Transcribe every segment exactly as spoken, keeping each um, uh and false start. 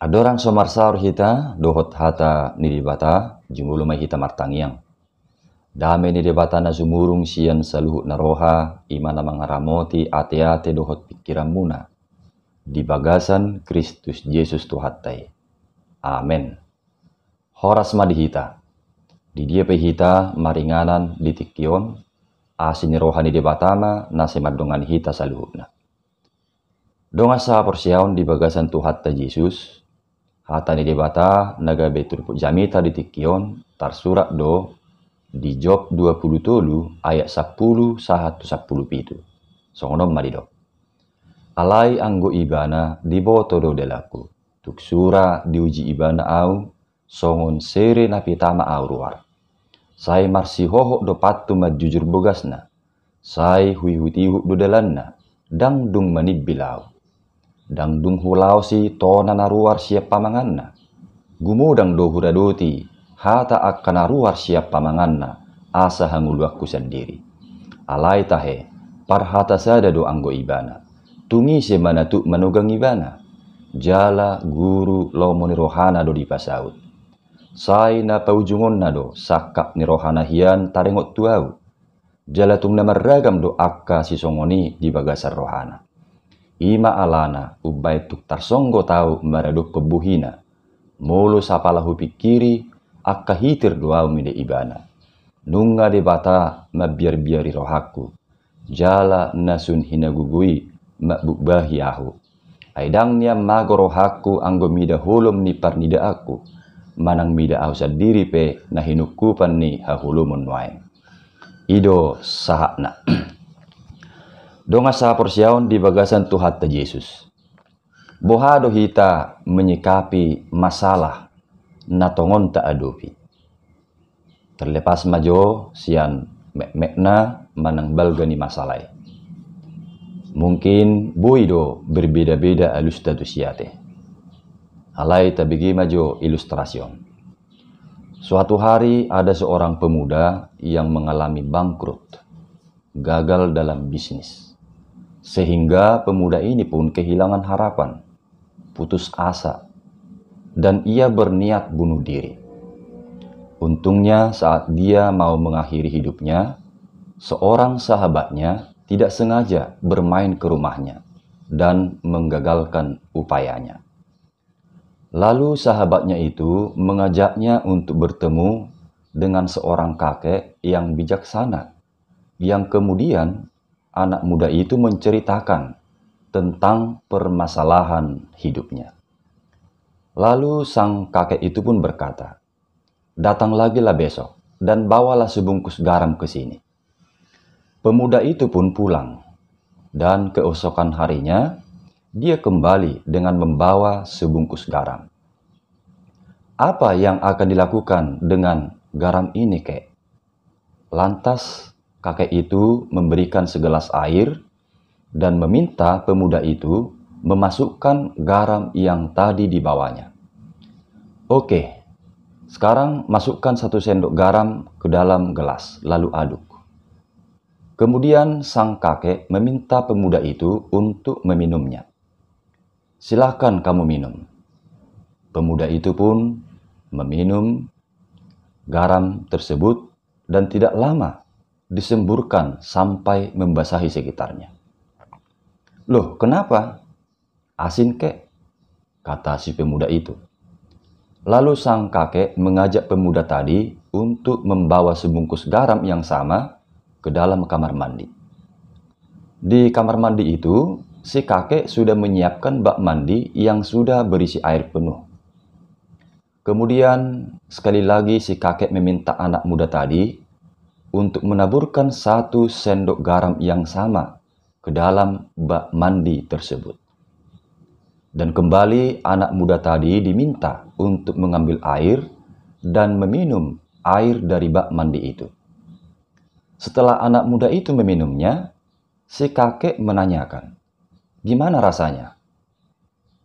Andorang so marsaor hita dohot hata ni Debata, jumolo ma hita martangiang. Dame ni Debata na sumurung sian saluhut na roha, i ma na mangaramoti ateate dohot pingkiranmuna di bagasan Kristus Jesus Tuhanta i. Amen. Horas ma di hita. Di dia pe hita maringanan di tingki on, asi ni roha ni Debata ma na sai mandongani hita saluhutna. Dongan sahaporseaon di bagasan Tuhanta Jesus, hata ni Debata na gabe turpuk jamita di tingki on tarsurat do di Job dua pulu tolu ayat sampulu sahat tu sampulu pitu. Songon on ma didok. Alai anggo Ibana diboto do dalanku, tung sura diuji Ibana ahu, songon sere na pitama ahu ruar. Sai marsihohot do pathu manjujur bogasna. Sai huihutihut do dalanna, ndang dung manimbil ahu. Ndang dung hulaosi tona na ruar sian pamanganna. Gumodang do huradoti hata angka na ruar sian pamanganna, asa hangoluanku sandiri. Alai tahe, parhata sada do anggo Ibana. Tung ise ma na tuk manogang Ibana? Jala guru lomo ni rohana do dipasaut. Sai na paujungonna do sangkap ni rohana hian taringot tu ahu. Jala tung na marragam do angka sisongon i di bagasan rohana. I ma alana umbaen tung tarsonggot ahu maradophon bohina. Molo sapala hupingkiri, angka hitir do ahu mida Ibana. Nunga Debata mambiarbiari rohangku. Jala na sun hinagogo i mambukbahi ahu. Ai ndang nian mago rohangku anggo mida holom ni parnidaanku, manang mida ahu sandiri pe na hinungkupan ni haholomon nuaeng. I do sahatna. Dongan sahaporseaon di bagasan Tuhanta Jesus. Boha do hita menyikapi masalah na tongon taadopi? Terlepas ma jo sian mekmekna manang balga ni masalah i. Mungkin boi do berbeda-beda alusta tu siate. Alai tabege ma jo ilustrasi on. Suatu hari ada seorang pemuda yang mengalami bangkrut, gagal dalam bisnis. Sehingga pemuda ini pun kehilangan harapan, putus asa, dan ia berniat bunuh diri. Untungnya saat dia mau mengakhiri hidupnya, seorang sahabatnya tidak sengaja bermain ke rumahnya dan menggagalkan upayanya. Lalu sahabatnya itu mengajaknya untuk bertemu dengan seorang kakek yang bijaksana, yang kemudian anak muda itu menceritakan tentang permasalahan hidupnya. Lalu sang kakek itu pun berkata, "Datang lagilah besok dan bawalah sebungkus garam ke sini." Pemuda itu pun pulang, dan keesokan harinya dia kembali dengan membawa sebungkus garam. "Apa yang akan dilakukan dengan garam ini, Kek?" Lantas kakek itu memberikan segelas air dan meminta pemuda itu memasukkan garam yang tadi dibawanya. "Oke, sekarang masukkan satu sendok garam ke dalam gelas, lalu aduk." Kemudian sang kakek meminta pemuda itu untuk meminumnya. "Silakan kamu minum." Pemuda itu pun meminum garam tersebut dan tidak lama disemburkan sampai membasahi sekitarnya. "Loh, kenapa? Asin, Kek?" kata si pemuda itu. Lalu sang kakek mengajak pemuda tadi untuk membawa sebungkus garam yang sama ke dalam kamar mandi. Di kamar mandi itu, si kakek sudah menyiapkan bak mandi yang sudah berisi air penuh. Kemudian, sekali lagi si kakek meminta anak muda tadi untuk menaburkan satu sendok garam yang sama ke dalam bak mandi tersebut. Dan kembali anak muda tadi diminta untuk mengambil air dan meminum air dari bak mandi itu. Setelah anak muda itu meminumnya, si kakek menanyakan, "Gimana rasanya?"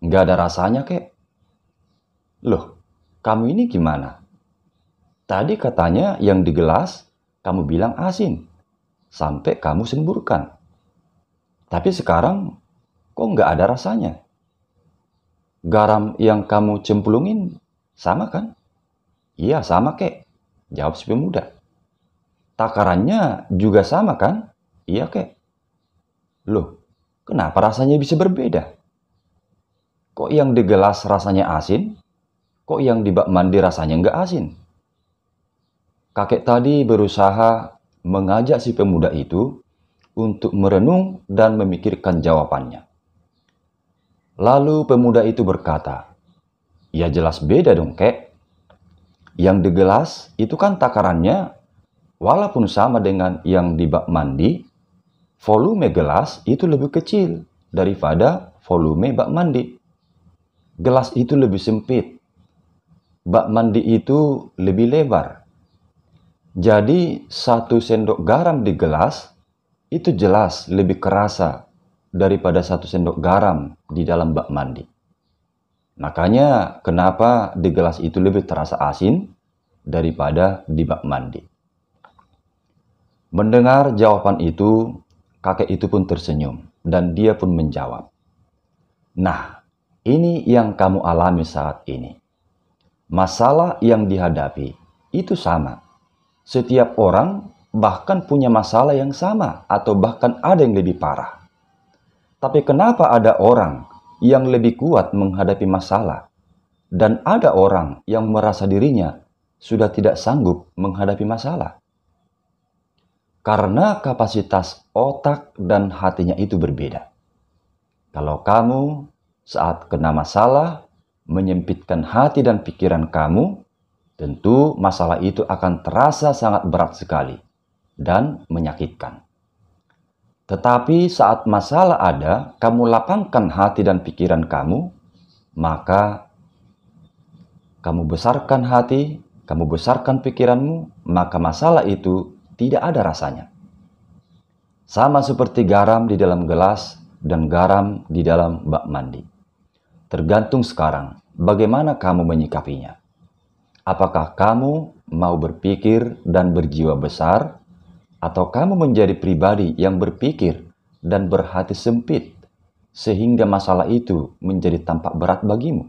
"Nggak ada rasanya, Kek." "Loh, kamu ini gimana? Tadi katanya yang di gelas kamu bilang asin, sampai kamu semburkan. Tapi sekarang kok nggak ada rasanya?" Garam yang kamu cemplungin sama kan? Iya, sama kek, jawab si pemuda. Takarannya juga sama kan? Iya kek. Loh, kenapa rasanya bisa berbeda? Kok yang di gelas rasanya asin, kok yang di bak mandi rasanya nggak asin? Kakek tadi berusaha mengajak si pemuda itu untuk merenung dan memikirkan jawabannya. Lalu pemuda itu berkata, "Ya jelas beda dong, Kek. Yang di gelas itu kan takarannya walaupun sama dengan yang di bak mandi, volume gelas itu lebih kecil daripada volume bak mandi. Gelas itu lebih sempit, bak mandi itu lebih lebar. Jadi satu sendok garam di gelas itu jelas lebih kerasa daripada satu sendok garam di dalam bak mandi. Makanya kenapa di gelas itu lebih terasa asin daripada di bak mandi." Mendengar jawaban itu, kakek itu pun tersenyum dan dia pun menjawab, "Nah, ini yang kamu alami saat ini. Masalah yang dihadapi itu sama. Setiap orang bahkan punya masalah yang sama atau bahkan ada yang lebih parah. Tapi kenapa ada orang yang lebih kuat menghadapi masalah dan ada orang yang merasa dirinya sudah tidak sanggup menghadapi masalah? Karena kapasitas otak dan hatinya itu berbeda. Kalau kamu saat kena masalah menyempitkan hati dan pikiran kamu, tentu masalah itu akan terasa sangat berat sekali dan menyakitkan. Tetapi saat masalah ada, kamu lapangkan hati dan pikiran kamu, maka kamu besarkan hati, kamu besarkan pikiranmu, maka masalah itu tidak ada rasanya. Sama seperti garam di dalam gelas dan garam di dalam bak mandi. Tergantung sekarang bagaimana kamu menyikapinya. Apakah kamu mau berpikir dan berjiwa besar, atau kamu menjadi pribadi yang berpikir dan berhati sempit, sehingga masalah itu menjadi tampak berat bagimu?"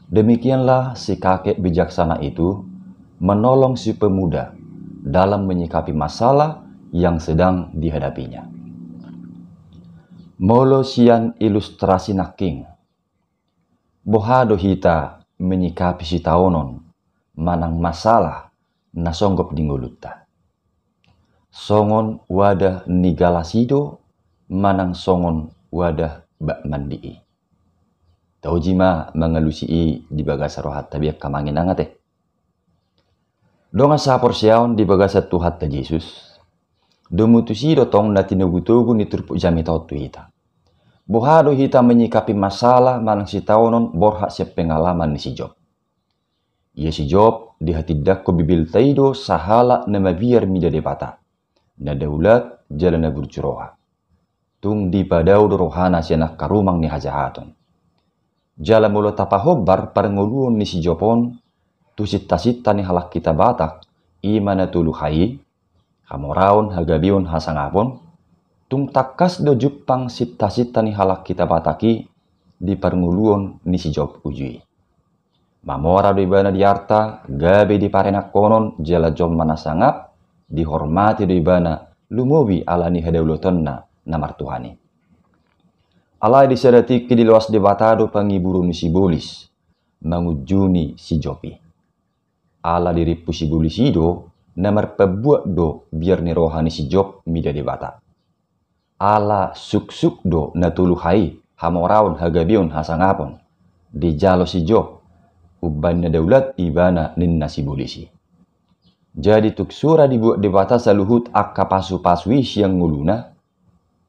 Demikianlah si kakek bijaksana itu menolong si pemuda dalam menyikapi masalah yang sedang dihadapinya. Molo sian ilustrasi nangkin, boha do hita menyikapi sitaonon manang masalah na songgop di ngolunta? Songon wadah ni galas i do manang songon wadah bak mandi i? Tauji ma mangalusi i di bagasan rohanta be angka amang inang ate. Dongan sahaporseaon di bagasan Tuhanta Jesus, domu tusi do tong na tinogutogu ni turpuk jamita on tu hita. Boha do hita menyikapi masalah manang sitaonon borhat sian pengalaman ni si Job. Ia si Job dihatindangkon Bibelta i do sahalak na mabiar mida Debata, na daulat jala na burju roha. Tung dipadao do rohana sian angka rumang ni hajahaton. Jala molo tapahombar parngoluon ni si Job on tu sintasinta ni halak hita Batak, i ma na tolu H, hamoraon, hagabeon, hasangapon, tung tangkas do jumpang sintasinta ni halak hita Batak i di parngoluon ni si Job uju i. Mamora do ibana di arta, gabe di parenangkonon, jala jolma na sangap, dihormati do ibana lumobi ala ni hadaulatanna na martuhan i. Alai di sada tingki diloas Debata do pangiburon ni sibolis mangunjuni si Job i. Ala dirimpu sibolis i do na marpambuat do biar ni roha ni si Job mida Debata. Ala suksuk do na tolu H i, hamoraon, hagabeon, hasangapon, dijalo si Job, umbahen na daulat ibana ninna sibolis i. Jadi tung sura dibuat Debata saluhut angka pasupasu i sian ngoluna,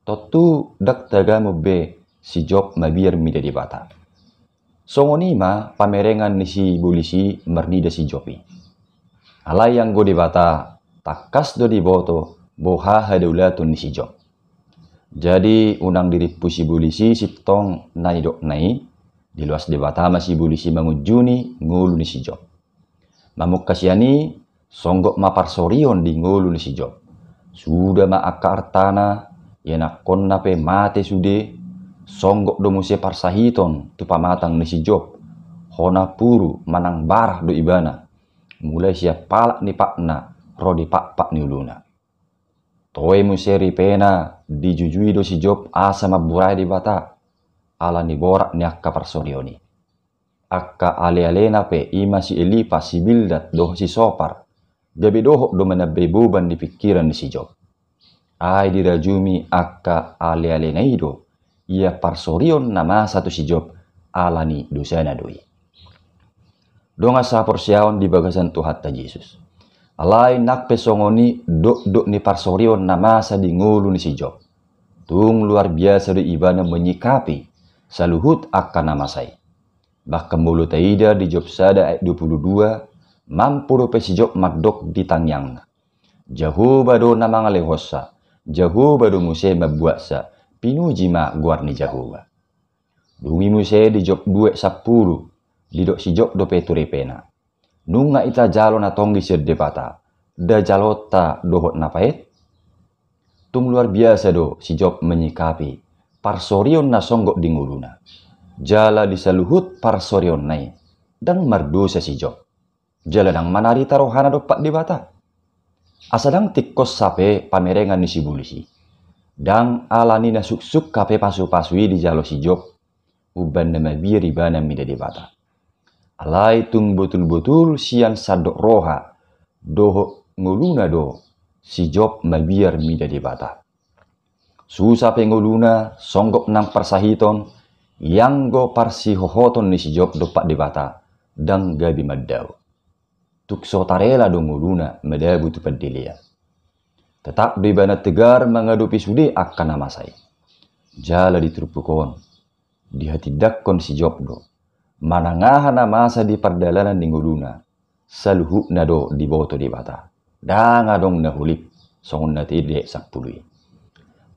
tontu ndang tagamon be si Job mabiar mida Debata. Songon i ma pamerengan ni sibolis i marnida si Job i. Alai anggo Debata, tangkas do diboto boha hadaulaton ni si Job. Jadi unang dirimpu sibolis i sintong na nidokna i, diloas Debata ma sibolis i mangunjuni ngolu ni si Job. Mamungka sian i, songgop ma parsorion di ngolu ni si Job. Suda ma angka artana, ianakkonna pe mate sude, Songgop do muse parsahiton tu pamatang ni si Job. Hona puru manang barah do ibana, mulai sian palak ni patna ro di pakpak ni uluna. Toe muse ripena dijujui do si Job asa mamburai Debata ala ni borat ni angka parsorion i. Angka alealena pe, i ma si Elipas, si Bildad dohot si Sopar, gabe dohot do manambai boban di pingkiran ni si Job. Ai dirajumi angka alealena i do ia parsorion na masa tu si Job ala ni dosana do i. Dongan sahaporseaon di bagasan Tuhanta Jesus, alai nang pe songon i dokdok ni parsorion na masa di ngolu ni si Job. Tung luar biasa do ibana menyikapi saluhut angka na masa i. Bahkan molo taida di Job sada ayat dua pulu dua, mampu dope si Job mandok di tangiangna: Jahowa do na mangalehonsa, Jahowa do muse mambuatsa, pinuji ma goar ni Jahowa. Dung i muse di Job dua ayat sampulu, didok si Job dope tu ripena: Nunga hita jalo na tonggi sian Debata, nda jalonta dohot na paet? Tung luar biasa do si Job menyikapi parsorion na songgop di ngoluna. Jala di saluhut parsorionna i, ndang mardosa si Job. Jala ndang manarita rohana dompak Debata. Asa ndang tingkos hape pamerengan ni sibolis i. Ndang ala ni na suksuk hape pasupasu i dijalo si Job, umbahen na mabiar ibana mida Debata. Alai tung botul-botul sian sandok roha dohot ngoluna do si Job mabiar mida Debata. Susa pe ngoluna, songgop nang parsahiton, ianggo parsihohoton ni si Job dompak Debata ndang gabe mandao. Tung so tarela do ngoluna madabu tu pandelean. Tetap do ibana tegar mangadopi sude angka na masa i. Jala di turpuk on, dihatindangkon si Job do, manang aha na masa di pardalanan ni ngoluna, saluhutna do diboto Debata. Ndang adong na holip, songon na taida di ayat sampulu i.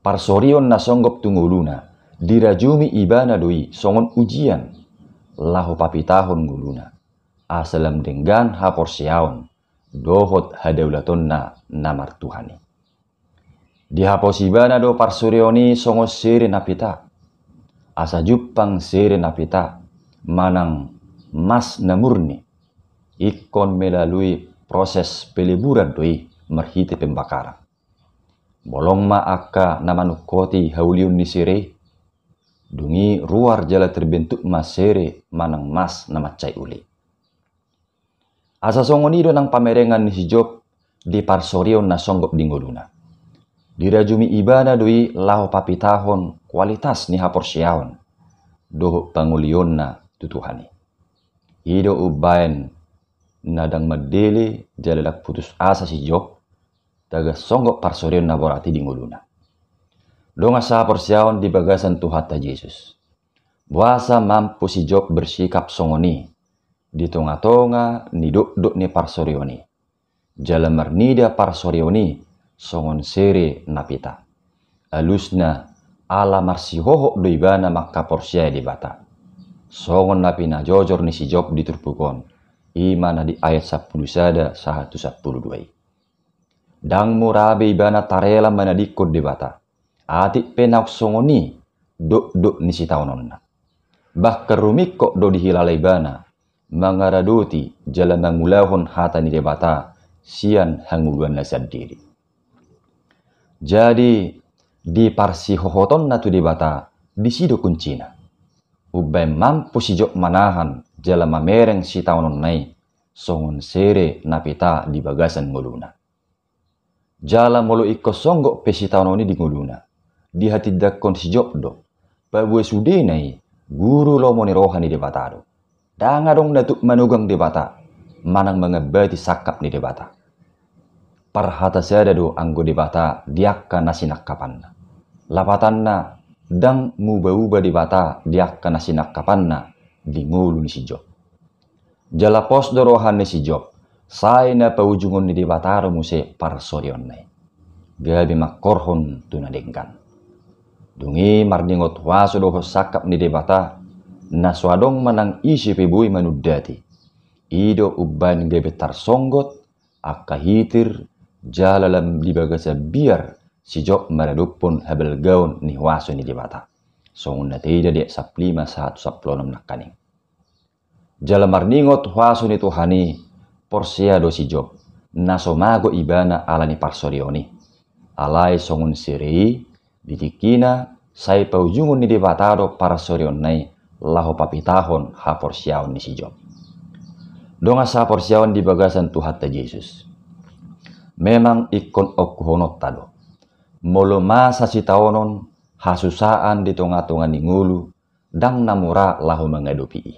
Parsorion na songgop tu ngoluna, dirajumi ibana do i songon ujian, laho papitahon ngoluna, asa lam denggan haporseaon dohot hadaulatanna na martuhan i. Dihapos ibana do parsorion i songon sere na pita. Asa jumpang sere na pita manang mas na murni, ingkon melalui proses peleburan do i marhite pembakaran. Bolong ma angka na manungkoti haulion ni sere i, dung i ruar jala terbentuk ma sere manang mas na mansai uli. Asa songon i do nang pamerengan ni si Job di parsorion na songgop di ngoluna. Dirajumi ibana do i laho papitahon kualitas ni haporseaon dohot pangulionna tu Tuhan i. I do umbahen na ndang mandele jala ndang putus asa si Job, tagan songgop parsorion na borat i di ngoluna. Dongan sahaporseaon di bagasan Tuhanta Jesus, boasa mampu si Job bersikap songon i di tonga-tonga ni dokdok ni parsorion i, jala marnida parsorion i songon sere na pita? Alusna, ala marsihohot do ibana mangkaporseai Debata. Songon na pinajojor ni si Job di turpuk on, i ma na di ayat sampulu sada sahat tu sampulu dua i. Ndang mura be ibana tarela manadingkon Debata, atik pe naung songon i dokdok ni sitaononna. Bahkan rumingkot do dihilala ibana mangaradoti jala mangulahon hata ni Debata sian hangoluanna sandiri. Jadi, di parsihohotonna tu Debata, disi do kuncina. Umbahen mampu si Job manahan jala mamereng sitaononna i songon sere na pita di bagasan ngoluna. Jala molo ingkon songgop pe sitaonon i di ngoluna, dihatindangkon si Job do, paboa sudena i guru lomo ni roha ni Debata do. Ndang adong na tuk manugang Debata manang mangambati sangkap ni Debata. Parhata sada do anggo Debata di angka na sinangkapanna. Lapatanna, ndang muba-uba Debata di angka na sinangkapanna di ngolu ni si Job. Jala pos do roha ni si Job, sai na paujungon ni Debata do muse parsorionna i, gabe mangkorhon tu na denggan. Dung i marningot huaso dohot sangkap ni Debata, na so adong manang ise pe boi manundati. I do umbahen gabe tarsonggot angka hitir jala lam di bagasan biar si Job maradophon habalgaon ni huaso ni Debata. Songon na taida di ayat sampulu lima sahat sampulu onom nangkaning. Jala marningot huaso ni Tuhan i, porsea do si Job, na so mago ibana ala ni parsorion i. Alai songon sere i, di tingkina, sai paujungon ni Debata do parsorionna i, laho papitahon haporseaon ni si Job. Dongan sahaporseaon di bagasan Tuhanta Jesus. Memang ingkon ongkuhononta do. Molo masa sitaonon, hasusaan di tonga-tonga ni ngolu, ndang na mura laho mangadopi i.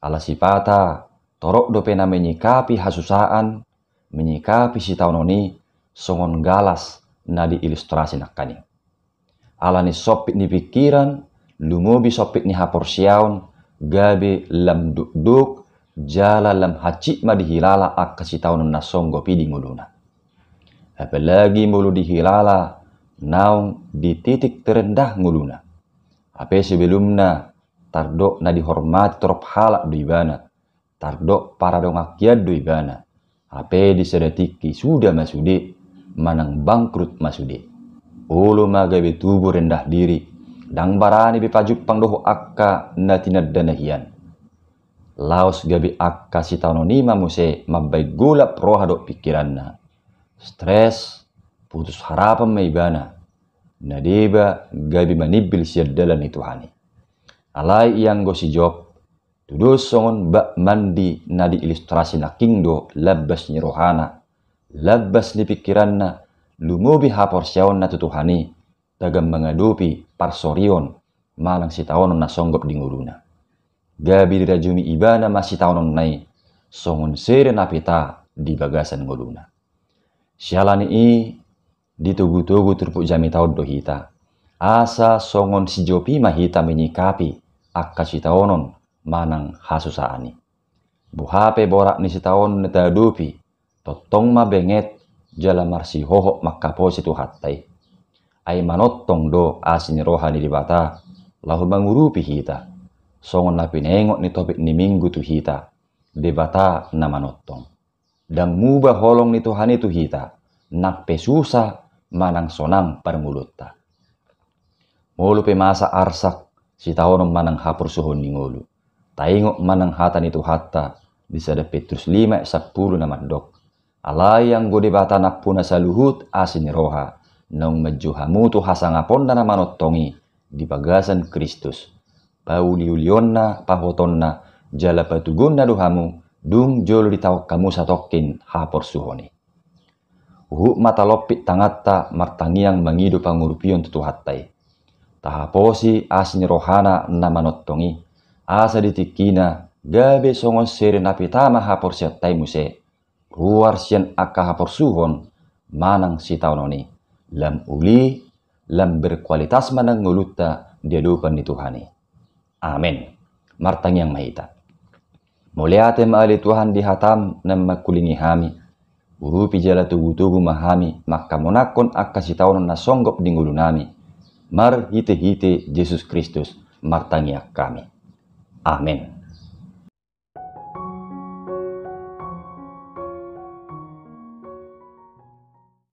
Ala sipata, torop dope na menyikapi hasusaan, menyikapi sitaonon i, songon galas na diilustrasi nangkaning. Ala ni sompit ni pingkiran, lumobi sompit ni haporseaon, gabe lam dokdok, jala lam hansit ma dihilala angka sitaonon na songgop i di ngoluna. Apalagi molo dihilala, naung di titik terendah ngoluna. Hape sebelumna, tardok na dihormati torop halak do ibana, tardok paradongan hian do ibana, hape di sada tingki suda ma sude, manang bangkrut ma sude. Olo ma gabe tubu rendah diri, ndang barani be pajumpang dohot angka na tinandana hian. Laos gabe angka sitaonon i ma muse mambaen golap roha dohot pingkiranna. Stres, putus harapan ma ibana. Na deba gabe manimbil sian dalan ni Tuhan i. Alai ianggo si Job, tudos songon bak mandi na diilustrasi nangkin do lambas ni rohana, lambas ni pingkiranna, lumobi haporseaonna tu Tuhan i, tagan mangadopi parsorion, manang sitaonon na songgop di ngoluna. Gabe dirajumi ibana ma sitaononna i, songon sere na pita di bagasan ngoluna. Siala ni i, ditogu-togu turpuk jamita on do hita. Asa songon si Job i ma hita menyikapi, angka sitaonon, manang hasusaan i. Boha pe borat ni sitaonon na taadopi, tongtong ma benget, jala marsihohot mangkaposi Tuhanta i. Ai manongtong do asi ni roha ni Debata, laho mangurupi hita. Songon na pinaingot ni topik ni minggu tu hita, Debata na manongtong. Ndang muba holong ni Tuhan i tu hita, nang pe susa manang sonang parngoluonta. Molo pe masa arsak, sitaonon manang haporsuhon ni ngolu. Taingot manang hata ni Tuhanta, di sada Petrus lima ayat sampulu na mandok. Alai anggo Debata nampuna saluhut asi ni roha, naung manjou hamu tu hasangaponna na manongtong i, di bagasan Kristus. Pauliulionna, pahotonna, jala patugonna do hamu, dung jolo ditaon hamu satongkin haporsuhon i. Huhut ma talompit tanganta martangiang mangido pangurupion tu Tuhanta i. Tahaposi asi ni rohana na manongtong i, asa di tingkina gabe songon sere na pita ma haporseaonta i muse, ruar sian angka haporsuhon manang sitaonon i, lam uli, lam berkualitas ma nang ngolunta di adopan ni Tuhan i. Amen. Martangiang ma hita. Mauliate ma ale Tuhan di hatam na mangkulingi hami. Urupi jala togu-togu ma hami mangkamonangkon angka sitaonon na songgop di ngolunami. Marhite-hite Jesus Kristus martangiang hami. Amen.